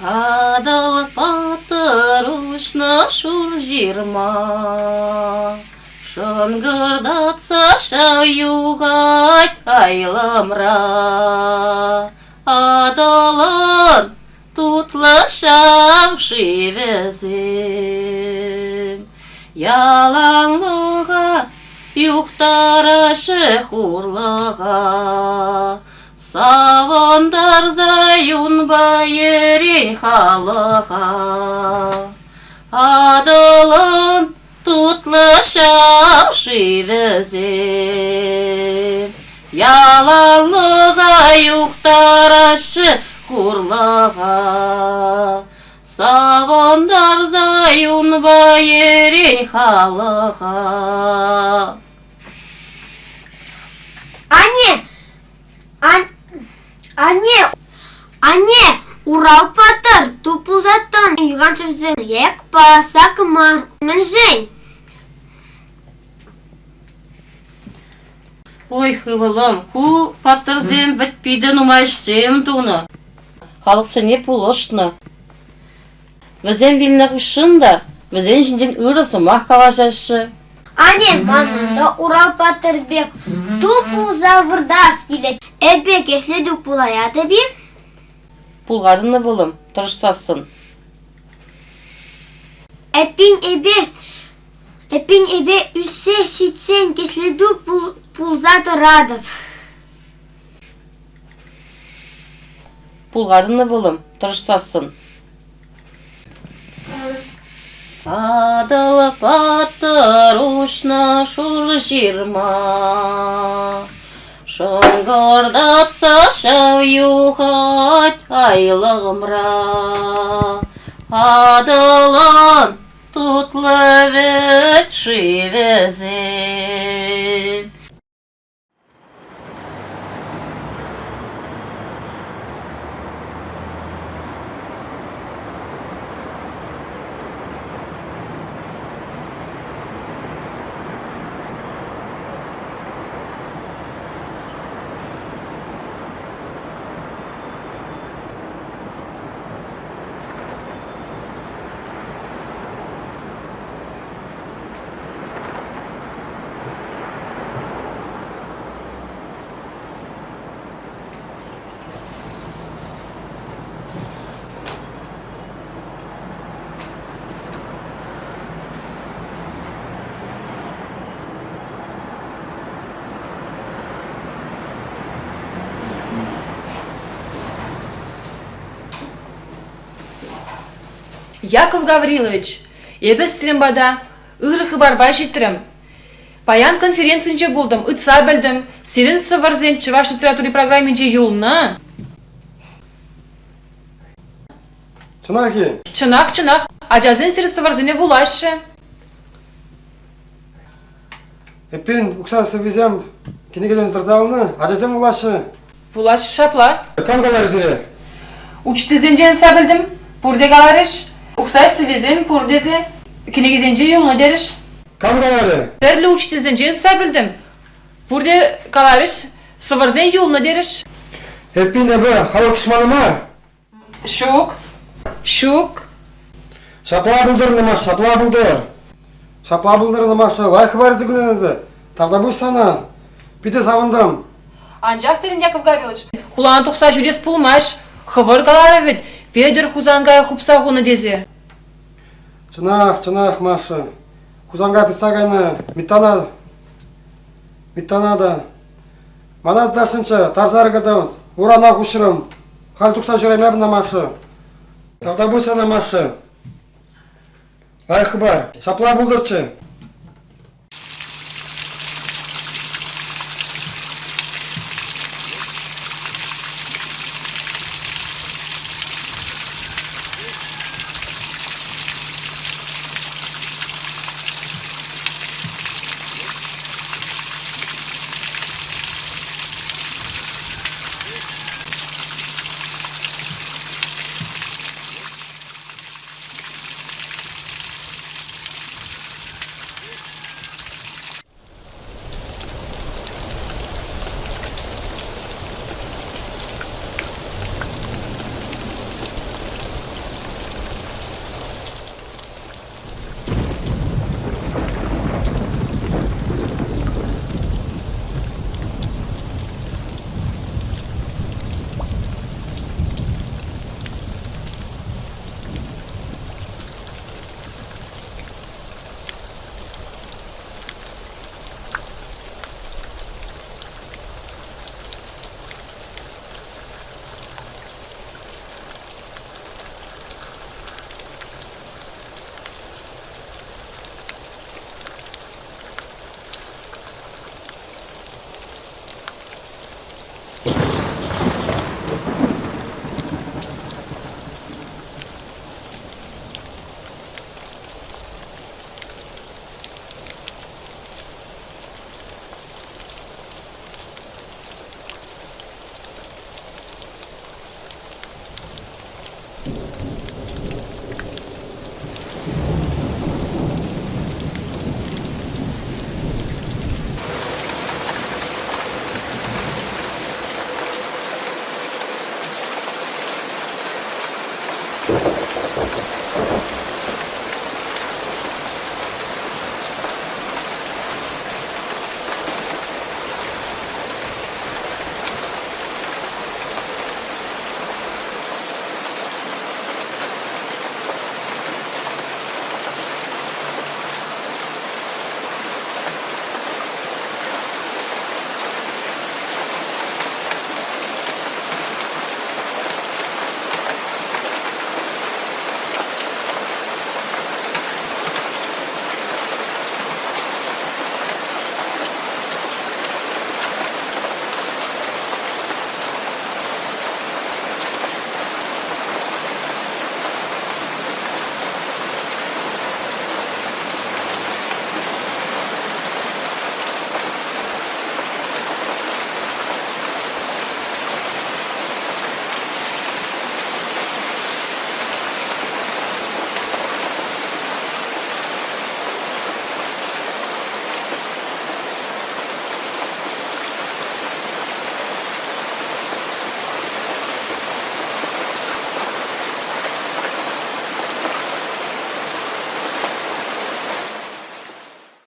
Атӑл паттӑр уҫнӑ шур ҫырма, Шӑнкӑртатса шав юхать айлӑмра. Атӑлӑн тутлӑ шав шывӗсем Яланлӑха юхтараҫҫӗ хурлӑха. Савӑнтарса юнпа йӗрен халӑха. Атӑлӑн тутлӑ ҫав шывӗсем яланлӑха юхтараҫҫӗ хурлӑха. Савӑнтарса юнпа йӗрен халӑха. Анне, Анне, анне, Урал паттӑр, ту пулса тӑн, юханшывсем екпа, сакмар, мӗншӗн? Ой, ывӑлӑм, ку паттӑрсем вӗт питӗ нумай ӗҫсем тунӑ, халӑхсене пулӑшнӑ. Вӗсем вилнӗ хыҫҫӑн та вӗсен ҫинчен ырӑ сӑмах калаҫаҫҫӗ. Анне, манӑн та Урал паттӑр пек ту пулса выртас килет. Эпӗ кӗсле пулаятӑп-и? Пулатӑн, ывӑлӑм, тӑрӑшсассӑн. Эппин эпӗ, эппин эпӗ ӳссе ҫитсен кӗслетӳ пулса тӑратӑп. Пулатӑн, ывӑлӑм, тӑрӑшсассӑн. Атӑл паттӑр уҫнӑ шур ҫырма, Шӑнкӑртатса шыв юхать айлӑмра. Атӑлӑн тутлӑ вӗт шывӗсем. Яков Гаврилович, эпӗ сирӗн пата ырӑ хыпарпа ҫитрӗм. Паян конференцинче пултӑм, ыйтса пӗлтӗм. Сирӗн сӑвӑрсен чӑваш литератури программинче юлнӑ. Чӑнах-и? Чӑнах, чӑнах. Ачасем сирӗн сӑвӑрсене вулаҫҫӗ. Эппин, укҫа сӑввисем кӗнекесем тӑрса ачасем вулаҫҫӗ. Вулаҫҫӗ ҫапла. Кам каларӗ сире? Учительсенчен ыйтса пӗлтӗм. Пурте каларӗҫ. Ухсай сӑввисем пур тесе. Кӗнекесенче юлнӑ терӗҫ. Кам каларӗ? Тӗрлӗ учительсенчен ыйтса пӗлтӗм. Пурте каларӗҫ, сӑвӑрсен юлнӑ терӗҫ. Эппин, эпӗ халӑх тӑшманӗ мар. Ҫук. Ҫук. Ҫапла пултӑр, Маша, ҫапла пултӑр. Ҫапла пултӑр, Маша, лайӑх хыпар тӗкленӗ. Тавтапуҫ сана. Питӗ савӑнтӑм. Анчах сирӗн, Яков Гаврилович, хулана тухса ҫӳрес пулмасть. Хӑвӑр каларӑр вӗт, Петӗр Хусанкая хупса хунӑ тесе. Чӑнах, чӑнах, Маша. Хусанкай тытса кайнӑ Миттана, Миттана та. Мана тытасшӑнччӗ, тарса кӗтӗм, урана хуҫрӑм. Халь тухса ҫӳреме ӑна, Маша. Тавтапуҫ сана, Маша. Лайӑх хыпар. Ҫапла пултӑрччӗ.